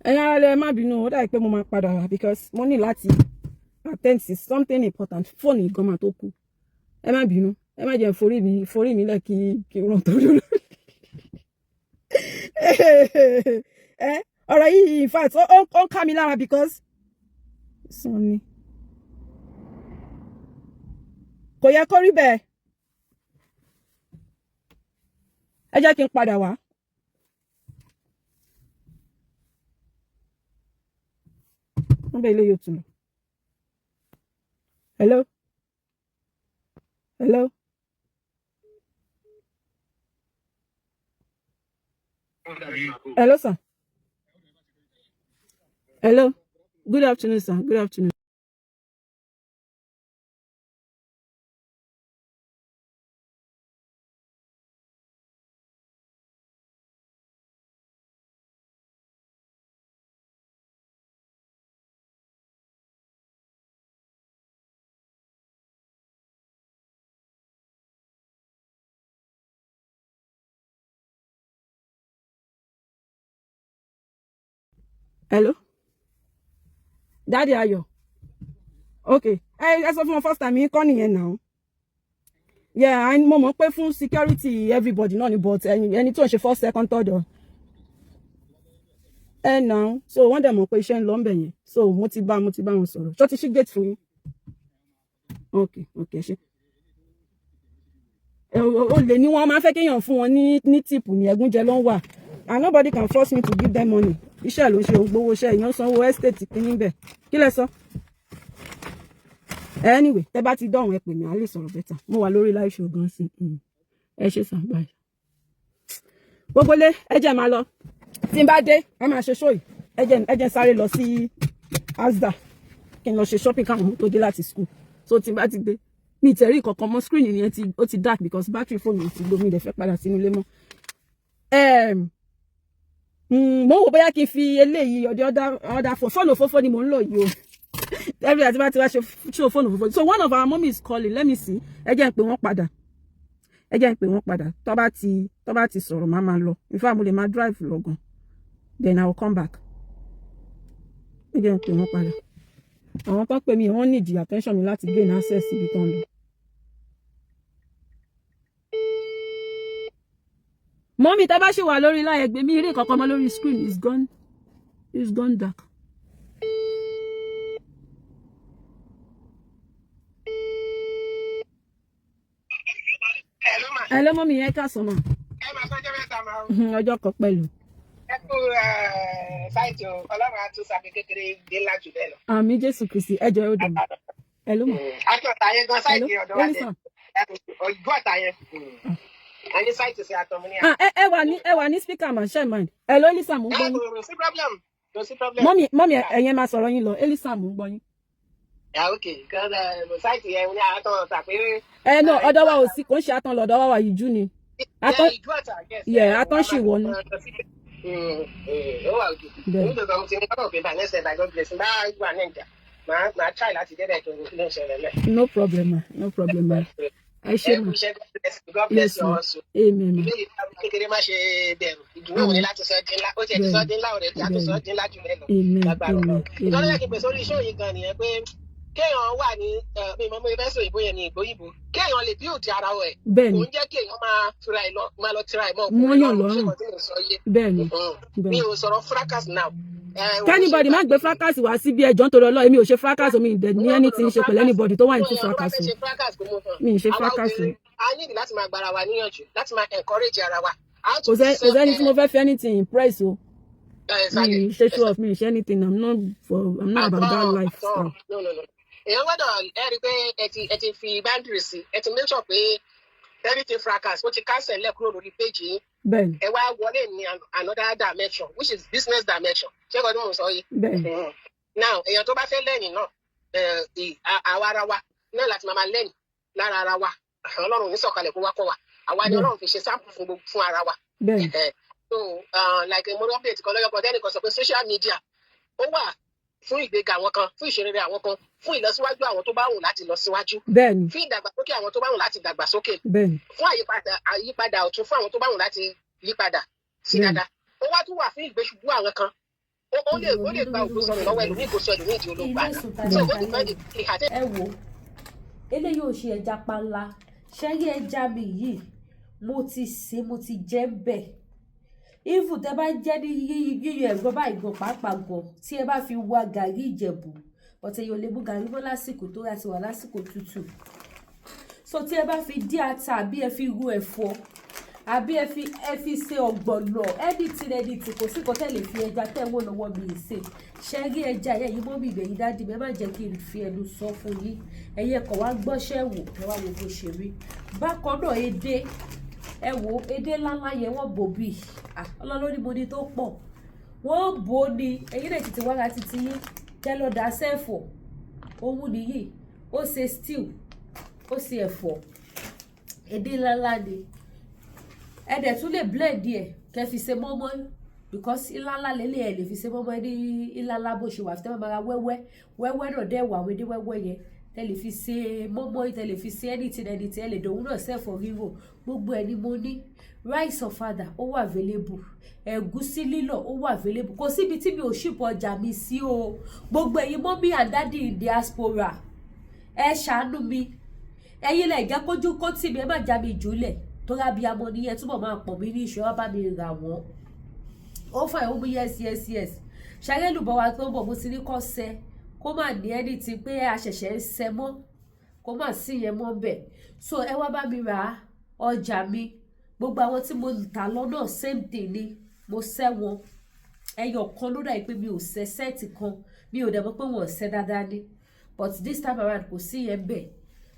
Ẹ̀yin ará lẹ, má bínú, ó dàbí pé mo máa padà wá because mo ní láti attend to something important. Fóònù ìgan máa tó kú. Ẹ má bínú, ẹ má jẹ́ forí mi lẹ̀ kí ràn torí olórí. Ẹ ọ̀rọ̀ yìí, in fact, ó ń ká mi lára because Sanni kò yẹ kó rí bẹ́ẹ̀. Ẹ jẹ́ kí n padà wá. Wọ́n bẹ ilé yóò tún lọ. Hello, hello, hello sir. Hello, good afternoon sir, good afternoon. Hello, Daddy Ayọ̀. Okay, ẹ sọ fún wọn, first time yín kọ́ nìyẹn now. Yeah, mo mọ̀ pé fún security everybody náà ni, but ẹni tó ń ṣe first, second, third or ẹ now, so wọ́n dẹ̀ mọ̀ pé iṣẹ́ ń lọ ń bẹ̀ yẹn, so mo ti bá wọn sọ̀rọ̀. Ṣó ti ṣí gate fún yín? Okay, ṣe o lè ní wọn máa fẹ́ kéèyàn fún wọn ní tip ní ẹ̀gúnjẹ ló ń wà, and nobody can force me to give them money. Iṣẹ́ ló ń ṣe, òun gbowó iṣẹ́, èèyàn sanwó estate kìíní bẹ̀. Kí lẹ sọ? Anyway, tẹ bá ti dọ̀hún, ẹ pè mí, à lè sọ̀rọ̀ better. Mo wà lórí live show gan sí. Ẹ ṣe sàn, báyìí. Gbogbo lé, ẹ jẹ́ máa lọ. Tí n bá dé, a máa ṣe show yìí. Ẹ jẹ́ sáré lọ sí Asda kí n lọ ṣe shopping káwọn ọmọ tó dé láti school. So tí n bá ti dé, mi tẹ̀rí kankan mọ́. Screen yẹn ti ó ti dark because battery phone mi ti low. Mi dẹ̀ fẹ́ padà sínú ilé mọ́. Mo ń wò bóyá kí n fi eléyìí ọdẹ ọdà phone. Fóònù òfófó ni mò ń lò yìí o. Every time tí bá ti wá ṣe show, fóònù òfófó. So one of our mommy is calling, let me see. Ẹ jẹ́ n pè wọ́n padà, ẹ jẹ́ n pè wọ́n padà. Tó bá ti sọ̀rọ̀, máa máa lọ. In fact, mo lè máa drive lọ gan, then I will come back. Ẹ jẹ́ n pè wọ́n padà. Àwọn tó ń pè mí, wọ́n need attention mi láti gain access ibi tó ń lọ. Mummy, tẹ́ bá ṣì wà lórí láyé gbé mi rí kankan mọ́ lórí screen. Is gone, is gone dark. Hello ma. Hello mummy yẹn, ká sọ ma. Ẹ máa tọ́jọ́ mẹ́ta máa o. Ọjọ́ kan pẹ̀lú. Ẹ kú site o, Ọlọ́run á tún sàbí kékeré dé ńlá jù bẹ́ẹ̀ lọ. Àmín Jésù Kristi, ẹ jẹ́ ó dùn. Hello ma. Àtọ̀tà yẹn gan Hello site ọ̀dọ̀ wa Elisa. tẹ. Ojú ọ̀tà yẹn. A ní site sí àtọ̀mú ní. Ah, ẹ wà ní speaker mà, ṣe mind. Hello Elisa, mò ń gbọ́ yín. Kò sí problem, kò sí problem. Mummy, ẹ̀yin máa sọ̀rọ̀ yín lọ. Elisa, mò ń gbọ́ yín. Ah, ok, gan site yẹn ní àtọ̀tà pé. Ẹ no, ọ̀dọ̀ wa ò sí, kò ń ṣe àtàn lọ́dọ̀ wa wà, ìjú ni. Àtàn Ìjú ọ̀tà, yes. Yeah, àtàn ṣì wọnú. Ó wà òkè. Bẹ́ẹ̀. Èmi gbogbo mo ti ní kọ́kọ́ pé by next year, by God bless, bá wà Nàìjà, màá try láti débẹ̀ tó kí ló ń ṣẹlẹ̀ lẹ̀. No problem ma, no problem ma. Ẹ ṣé ma. Ẹ kú iṣẹ́, God bless you, God bless Yes you ma. also. Amen ma. Ilé yìí kékeré má ṣe bẹ̀rù, ìdùnnú òun ni láti sọ dín ńlá, ó tiẹ̀ ti sọ dín ńlá ọ̀rẹ́ tí a tó sọ dín ńlá jù bẹ́ẹ̀ lọ. Amen. Lágbára Amen. Ọlọ́run. Ìtọ́jú Amen. yẹ kí n pè sórí iṣẹ́ òyìn gan nìyẹn pé kéèyàn wà ní mi mọ̀ mo fẹ́ sọ òyìnbó yẹn ní ìgbóyìnbó, kéèyàn lè build ara ẹ̀ Bẹ́ẹ̀ni. kò ń jẹ́ kéèyàn máa tura ẹ̀ lọ, máa lọ tira ẹ̀ mọ́ ọkùnrin Mọ́yàn lọ́rùn. Ṣé lọ́rùn. nǹkan tí mo sọ yé? Bẹ́ẹ̀ni. Mi Bẹ́ẹ̀ni. ò sọ̀rọ̀ fracas now. Kí anybody má gbé fracas wá síbí, ẹjọ́ nítorí Ọlọ́run. Èmi ò ṣe fracas, mi ì dẹ̀ ní anything ṣe pẹ̀lú anybody tó wà into fracas o. Mi ì ṣe fracas o. A ní láti máa gbára wa níyànjú, láti máa encourage ara wa. Kò sẹ́ni tí mo fẹ́ fi anything impress o. Mi ì ṣe show off, mi ì ṣe anything. I'm not about that lifestyle. No, no, no. Èèyàn gbọ́dọ̀ ẹ rí i pé ẹ ti fi boundary sí, ẹ ti make sure pé everything fracas ó ti cancel lẹ̀ kúrò lórí page yín. Bẹ́ẹ̀ni. Ẹ wá wọlé ní another dimension, which is business dimension. Ṣé kò ní mò ń sọ yìí? Bẹ́ẹ̀ni. Now, èèyàn tó bá fẹ́ lẹ́yìn náà, àwa ara wa náà láti máa lẹ́yìn lára ara wa. Ọlọ́run ní sọ̀kalẹ̀ kó wá kọ́ wa, àwa ni Ọlọ́run fi ṣe sample fún gbogbo fún ara wa. So like mo rí update kan lọ́yọ̀ kan tẹ́nìkan sọ pé social media ó wà fún ìgbéga àwọn kan, fún ìṣerere àwọn kan, fún ìlọsíwájú àwọn tó bá wù láti lọ síwájú, fún ìdàgbàsókè àwọn tó bá wù láti dàgbàsókè, fún àyípadà ọ̀tun fún àwọn tó bá wù láti yípadà sí dáadáa. Ó wá tún wà fún ìgbésùbú àwọn kan. Ó lè gba ògo sọnù lọ́wọ́ ẹlòmíì, kó sọ ẹlòmíì di ológun àná. So ó depend ìhà tẹ́. Ẹ wo, eléyìí ò ṣe ẹja panla. Ṣẹ́rí ẹja mi yìí, mo ti sè, mo ti jẹ ń bẹ̀. Even tẹ bá jẹ́ ní yíyọ ẹ̀gbọ́n báyìí gan pàápàá gan, tí ẹ bá fi wa gàrí Ìjẹ̀bù, ọ̀tẹ̀ yóò lè mú gàrí mọ́ lásìkò tó láti wà lásìkò tútù. So tí ẹ bá fi dín ata, àbí ẹ fi ru ẹ̀fọ́, àbí ẹ fi ṣe ọ̀gbọ̀nọ̀, anything, anything, kò sí nǹkan tẹ́ lè fi ẹja tẹ́ wò lọ́wọ́ mi ṣe. Ṣe rí ẹja yẹn yìí, mummy, ìgbẹ̀yìn, daddy mi, ẹ má jẹ́ kí n fi ẹnu sọ fún yín. Ẹ̀yin ẹ̀kọ́ wá gbọ́ṣẹ́ wò, ẹ wá wo bó ṣe rí. Bákan náà, edé, ẹ wo edé ńláńlá yẹn, wọ́n bò bí ọlọ́lọ́ ní mo ní tó pọ̀, wọ́n bò ó ní. Ẹ̀yin náà tètè wá ra títí yín, kẹ́ lọ dà sẹ́fọ̀. Òun nìyí, ó ṣe stew, ó ṣe ẹ̀fọ́, edé ńláńlá ni. Ẹ dẹ̀ tún lè blend ẹ̀ kẹ́ fi ṣe mọ́mọ́, because ńláńlá lélẹ̀, ẹ lè fi ṣe mọ́mọ́ ní ńláńlá bó ṣe wà. Fi tẹ́ bá ra wẹ́wẹ́ wẹ́wẹ́ náà dẹ̀ wà, wédé wẹ́wẹ́ yẹn tẹ́ lè fi ṣe mọ́mọ́, tẹ́ lè fi ṣe anything, anything. Ẹ lè dòun náà sẹ́fọ̀ rírò. Gbogbo ẹ̀ ni mo ní. Rice ọ̀fadà ó wà available, ẹ̀gúsí lílọ̀ ó wà available. Kò síbi tí mi ò ship ọjà mi sí o. Gbogbo ẹ̀yin mummy and daddy in diaspora, ẹ ṣàánú mi. Ẹ̀yin lẹ jẹ́ kójú kó tì mí, ẹ má já mi jùlẹ̀ torí abiyamọ ni ẹ túbọ̀ máa pọ̀ mí ní ìṣọ́ bá mi rà wọ́n. Ó fà ẹ̀ ó mú. Yes, ṣàrẹ́lùbọ̀ wa tó ń bọ̀, mo ti ní kọ́ sẹ́ kó má ní ẹni tí pé a ṣẹ̀ṣẹ̀ ń sẹ mọ́, kó má sí yẹn mọ́ bẹ́ẹ̀. So ẹ wá bá mi rà ọjà mi. Gbogbo àwọn tí mo tà lọ́nà, same thing ni, mo sẹ́ wọn. Ẹyọ kan ló dà pé mi ò sẹ́ set kan, mi ò dẹ̀ mọ̀ pé wọ́n ò sẹ́ dáadáa ni, but this time around kò sí yẹn bẹ́ẹ̀.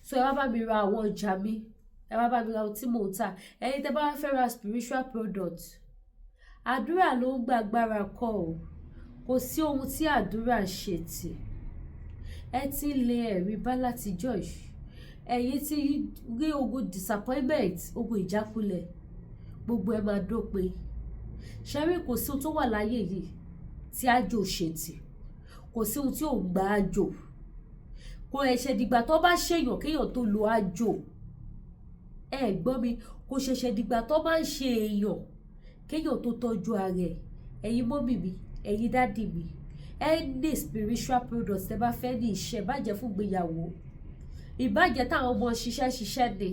So ẹ wá bá mi ra àwọn ọjà mi, ẹ wá bá mi ra ohun tí mò ń tà. Ẹ̀yin tẹ́ bá wá fẹ́ ra spiritual product, àdúrà ló ń gbàgbára kọ́ o. Kò sí ohun tí àdúrà ṣe tì. Ẹ ti lè ẹ̀rí bá látijọ́ yìí, ẹ̀yin ti rí ogun disappointment, ogun ìjákulẹ̀, gbogbo ẹ máa dópin. Ṣẹ́rí, kò sí ohun tó wà láyé yìí tí àjò ṣètì. Kò sí ohun tí ò ń gba àjò. Kò ẹ̀ṣẹ̀ dìgbà tó bá ṣèyàn kéèyàn tó lo àjò. Ẹ gbọ́ mi, kò ṣẹ̀ṣẹ̀ dìgbà tó bá ń ṣe èèyàn kéèyàn tó tọ́jú ara ẹ̀. Ẹ̀yin mummy mi, ẹ̀yin daddy mi, any spiritual product tẹ́ bá fẹ́ ní iṣẹ́, ìbàjẹ́ fún ìgbéyàwó, ìbàjẹ́ táwọn ọmọ ṣiṣẹ́ ṣiṣẹ́ ni,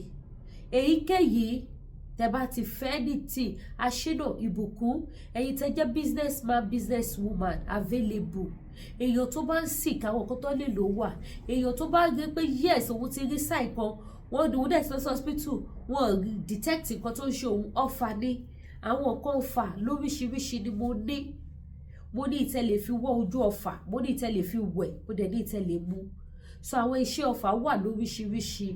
èyíkéyìí tẹ́ bá ti fẹ́ ní tí aṣínà ìbùkún, ẹ̀yin tẹ́ jẹ́ business man, business woman, available. Èèyàn tó bá ń sick, àwọn nǹkan tó lè lò wà. Èèyàn tó bá rí pé yes, òun ti rí sign kan, wọ́n ní òun dẹ̀ ti lọ sí hospital, wọ́n detect nǹkan tó ń ṣe òun, ọ̀fà ní àwọn nǹkan fà lóríṣiríṣi ni mo ní. Mo ní ìtẹ́ lè fi wọ́ ojú ọ̀fà, mo ní ìtẹ́ lè fi wẹ̀, mo dẹ̀ ní ìtẹ́ lè mú. So àwọn iṣẹ́ ọ̀fà wà lóríṣiríṣi.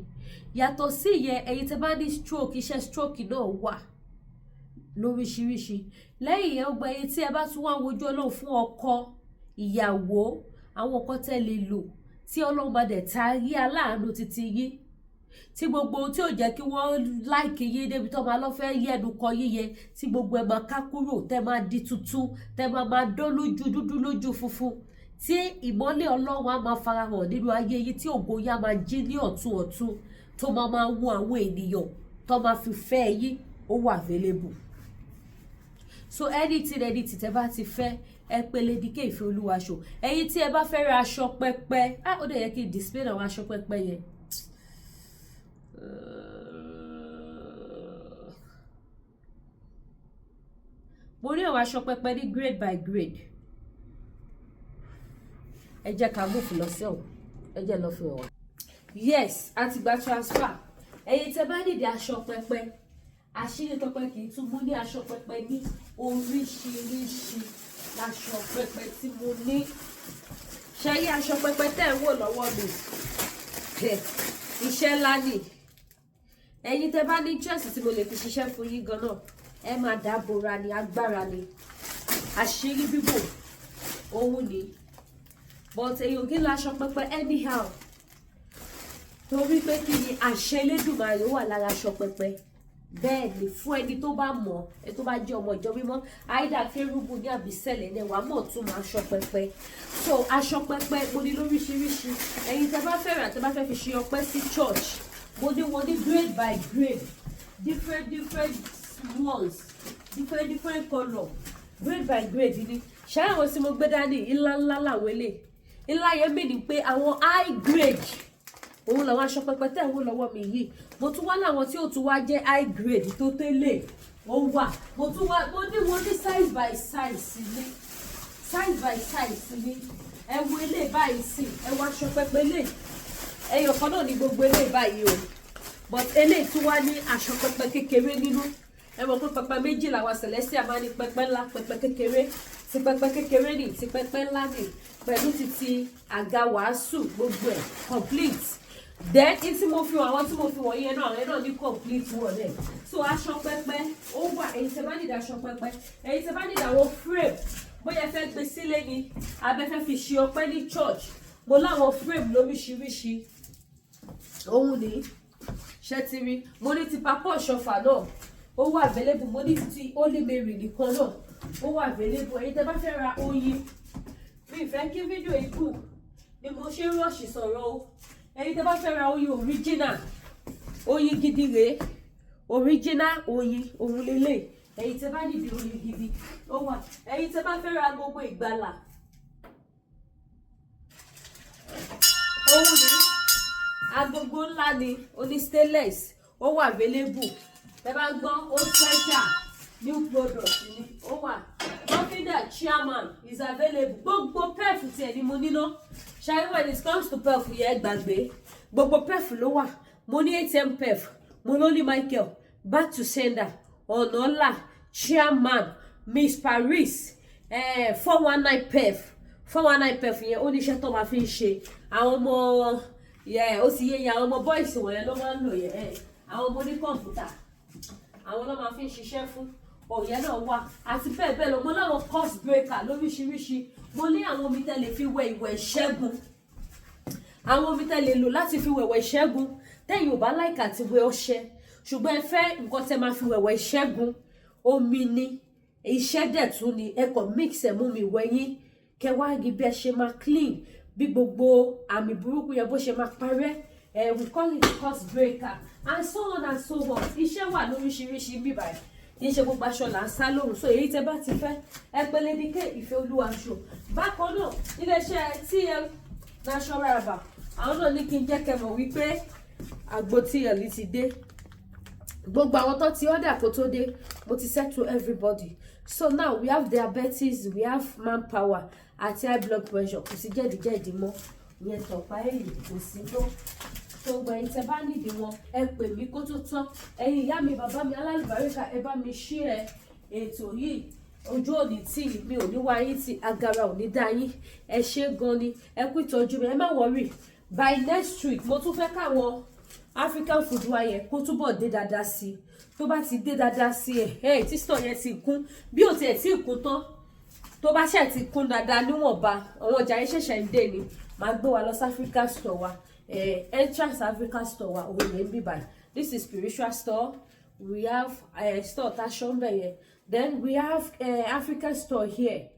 Yàtọ̀ sí ìyẹn, ẹ̀yin tẹ́ bá ní stroke, iṣẹ́ stroke náà wà lóríṣiríṣi. Lẹ́yìn yẹn, gbogbo ẹ̀yin tí ẹ bá tún wá wojú Ọlọ́run fún ọkọ, ìyàwó, àwọn nǹkan tẹ́ lè lò tí Ọlọ́run bá dẹ̀ ta rí aláàánú títí yín, tí gbogbo ohun tí ò jẹ́ kí wọ́n like yín débi tó máa lọ́ fẹ́ yẹnu kọ yíyẹ, tí gbogbo ẹ̀ máa ká kúrò, tẹ́ máa di tuntun, tẹ́ máa máa dán lójú dúdú lójú funfun, tí ìmọ́lẹ̀ Ọlọ́run á máa farahàn nínú ayé yín, tí ògo yín á máa jí ní ọ̀tun ọ̀tun, tó máa máa wú àwọn ènìyàn tó máa fi fẹ́ yín, ó wà available. So anything, anything tẹ́ bá ti fẹ́, ẹ pè Lady K Ìfẹ́ Olúwaṣọ. Ẹ̀yin tí ẹ bá fẹ́ ra aṣọ pẹpẹ, ah, ó dẹ̀ yẹ kí n display àwọn aṣọ pẹpẹ yẹn. Mo ní àwọn aṣọ pẹpẹ ní grade by grade. Ẹ jẹ́ ká move lọ sí ọ̀hún, ẹ jẹ́ lọ fi hàn wá. Yes, a ti gba transfer. Ẹ̀yin tẹ́ bá nídìí aṣọ pẹpẹ, àṣírí pẹpẹ kì í tún mú ní aṣọ pẹpẹ ní oríṣiríṣi láṣọ pẹpẹ tí mo ní. Ṣe rí aṣọ pẹpẹ tẹ́ ń wò lọ́wọ́ mi, iṣẹ́ ńlá ni. Ẹ̀yin tẹ́ bá ní interest tí mo lè fi ṣiṣẹ́ fún yín gan náà, ẹ máa dábòra ní agbára ni àṣírí bíbò òun ni. But èyàn kí lọ aṣọ pẹpẹ anyhow, torí pé kí ni? Àṣẹ Elédùmarè wà lára aṣọ pẹpẹ. Bẹ́ẹ̀ ni, fún ẹni tó bá mọ̀, ẹni tó bá jẹ́ ọmọ ìjọ mímọ́, àìdá kérúbù ní àbísẹ̀lẹ̀ ní wàá mọ̀ tún mọ̀ aṣọ pẹpẹ. So aṣọ pẹpẹ mo ní lóríṣiríṣi. Ẹ̀yin tẹ́ bá fẹ́ rà, tẹ́ bá fẹ́ fi ṣe ọpẹ́ sí church, mo ní wọn ní grade by grade, different different ones, different different colour, grade by grade ni. Ṣé àwọn tí mo gbé dání, ńlá ńlá làwọn eléyìí. Ńlá yẹn mìíní pé àwọn high grade òun làwọn aṣọ pẹpẹ tẹ̀ ń wò lọ́wọ́ mi yìí. Mo tún wá láwọn tí ó tún wá jẹ́ high grade tó tẹ́lẹ̀, ó wà. Mo tún wá, mo ní, mo ní size by size ní, size by size ní. Ẹ wo ilé báyìí sí, ẹ wo aṣọ pẹpẹ lè ẹyọ kan náà ní gbogbo ilé báyìí o, but eléyìí tún wá ní aṣọ pẹpẹ kékeré nínú. Ẹ mọ̀ pé pẹpẹ méjì làwọn Celestial máa ní, pẹpẹ ńlá, pẹpẹ kékeré. Ti pẹpẹ kékeré ní, ti pẹpẹ ńlá ní, pẹ̀lú títí àga wàásù, gbogbo ẹ̀ complete. Then ní tí mo fi wọn, àwọn tí mo fi wọ̀nyí yẹn náà, àwọn yẹn náà ní complete wọ̀ dẹ̀. So aṣọ pẹpẹ ó wà. Èyí tẹ bá nídìí aṣọ pẹpẹ, èyí tẹ bá nídìí àwọn frame, bóyá ẹ fẹ́ gbé sílé ni, abẹ fẹ́ fi ṣe ọpẹ́ ní church, mo láwọn frame lóríṣiríṣi. Òun ní ṣẹ́tìrì. Mo ní ti Papa Ọ̀ṣọ́fà náà, ó wà available. Mo ní ti Holy Mary nìkan náà, ó wà available. Ẹ̀yin tẹ́ bá fẹ́ ra oyin, mi ì fẹ́ kí fídíò yìí kù ni mo ṣe ń rush sọ̀rọ̀ o. Ẹ̀yin tẹ́ bá fẹ́ ra oyin original, oyin gidi rèé, original oyin òun lélẹ̀. Ẹ̀yin tẹ́ bá nídìí oyin gidi, ó wà. Ẹ̀yin tẹ́ bá fẹ́ ra gbogbo ìgbàlà, òun ní agogo ńlá ni, oní stainless, ó wà available. Tẹ́ bá gbọ́, ó special new product ni, ó wà. Lọ́fíńdà Chairman is available. Gbogbo perf tiẹ̀ ni mo níná ṣáà. When it comes to perf yẹn, gbàgbé, gbogbo perf ló wà. Mo ní ATM perf, mo lóní Michael, back to sender, ọ̀nàlà, Chairman, Miss Paris, 419 perf. 419 perf yẹn, ó ní iṣẹ́ tó máa fi ń ṣe. Àwọn ọmọ yẹ, ó ti yé yẹn, àwọn ọmọ boys wọ̀nyẹn ló máa ń lò yẹ. Àwọn ọmọ oní kọ̀ǹpútà, àwọn ló máa fi ń ṣiṣẹ́ fún. Òyẹ́ náà wà àti bẹ́ẹ̀ bẹ́ẹ̀ lọ. Mo láwọn curse breaker lóríṣiríṣi. Mo ní àwọn omi tẹ́ lè fi wẹ ìwẹ̀ ìṣẹ́gun, àwọn omi tẹ́ lè lò láti fi wẹ̀wẹ̀ ìṣẹ́gun. Tẹ́yìn ò bá like àti wẹ ọṣẹ, ṣùgbọ́n ẹ fẹ́ nǹkan tẹ́ máa fi wẹ̀wẹ̀ ìṣẹ́gun, omi ni iṣẹ́ dẹ̀ tún ni. Ẹ kàn mix ẹ̀ mú mi wẹ̀ yín, kẹ wá rí bí ẹ ṣe máa clean, bí gbogbo àmì burúkú yẹn bó ṣe máa parẹ́. Ẹ, we call it curse breaker and so on and so on. Iṣẹ́ wà lóríṣiríṣi bíbáyìí. Kì í ṣe gbogbo aṣọ là ń sá lóhùn. So èyí tẹ́ bá ti fẹ́, ẹ pè Lady K Ìfẹ́ Olúwa Show. Bákan náà, iléeṣẹ́ TL Natural Herbal, àwọn náà ní kí n jẹ́ kẹ́ mọ̀ wípé àgbo TL ti dé. Gbogbo àwọn tó ti order kó tó dé, mo ti settle everybody. So now we have diabetes, we have manpower àti high blood pressure. Kò sí jẹ̀díjẹ̀dí mọ́, ìyẹn tọ̀pá èyí kò sí tó. Gbogbo ẹ̀yin tẹ́ bá nídìí wọn, ẹ pè mí kó tó tán. Ẹ̀yin ìyá mi, bàbá mi alálùbáríkà, ẹ bá mi share ètò yìí. Ojú òní tí mi ò ní wá yín tí agara ò ní dá yín. Ẹ ṣé gan ni, ẹ kú ìtọ́jú mi. Ẹ má worry, by next week mo tún fẹ́ káwọn African food wa yẹn kó túbọ̀ dé dáadáa sí i. Tó bá ti dé dáadáa sí ẹ ẹ tí store yẹn ti kún, bí ò tiẹ̀ tí ì kún tán, tó bá ṣẹ̀ ti kún dáadáa níwọ̀nba, àwọn ọjà yẹn ṣẹ̀ṣẹ̀ ń dé ni, màá gbé wa lọ sí Africa store wa. Entrance Africa store wa òun yẹn ń bí báyìí. This is spiritual store. We have store taṣọ ń bẹ̀ yẹn. Then we have African store here.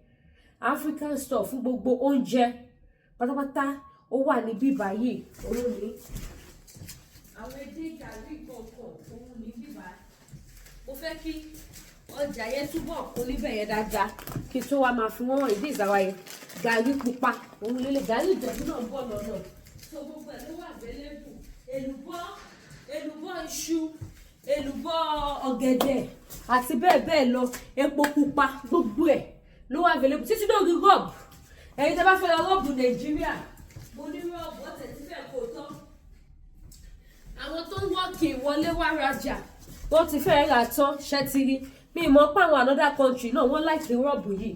African store fún gbogbo oúnjẹ pátápátá, ó wà ní bíbá yìí. Òun ní àwọn edé, gàrí, kọ̀ọ̀kan, òun ní bíbá. Mo fẹ́ kí ọjà yẹn túbọ̀ kún níbẹ̀ yẹn dáadáa kí tó wá máa fi wọ́n hàn. Ìdí ìsáwá yẹn, gàrí pupa òun lélẹ̀, gàrí Ìjẹ̀bú náà ń bọ̀ lọ́nà. So gbogbo ẹ̀ ló wà available. Èlùbọ́, èlùbọ́ iṣu, èlùbọ́ ọ̀gẹ̀dẹ̀ àti bẹ́ẹ̀ bẹ́ẹ̀ lọ, epo pupa, gbogbo ẹ̀ ló wà available, títí dórí Robb. Ẹ̀yin tẹ́ bá fẹ́ lọ Robb Nàìjíríà, mo ní Robb ọ̀tẹ̀ tí fẹ́ kó tán. Àwọn tó ń wọ́ọ̀kì wọlé wá rajà, wọ́n ti fẹ́ rà tán. Ṣẹ́tìrì mi mọ̀ pé àwọn another country náà, wọ́n like Robb yìí.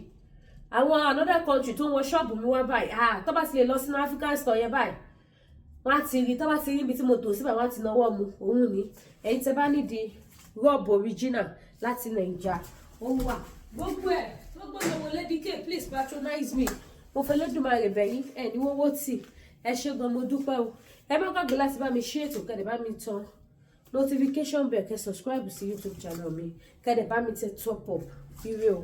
Àwọn another country tó ń wọ ṣọ́ọ̀bù mi wá báyìí, ah, tó bá ti lè lọ sínú African store yẹn báyìí, wọ́n á ti rí. Tó bá ti rí ibi tí mo tò síbẹ̀, wọ́n á ti náwó mu. Òun ni ẹ̀yin tẹ́ bá nídìí Robb original láti Nàìjà, ó wà. Gbogbo ẹ̀ gbogbo lọ́wọ́ Lady K. Please patronize me. Mo fẹ́ lẹ́dùnmáà bẹ̀ yín, ẹ̀ ní wọ́wọ́ tì. Ẹ ṣé gan, mo dúpẹ́ o. Ẹ má gbàgbé láti bá mi ṣí ètò, kẹ́dẹ̀ bá mi tan notification bell, kẹ́ subscribe sí YouTube channel mi, kẹ́dẹ̀ bá mi tẹ top up. Ire o.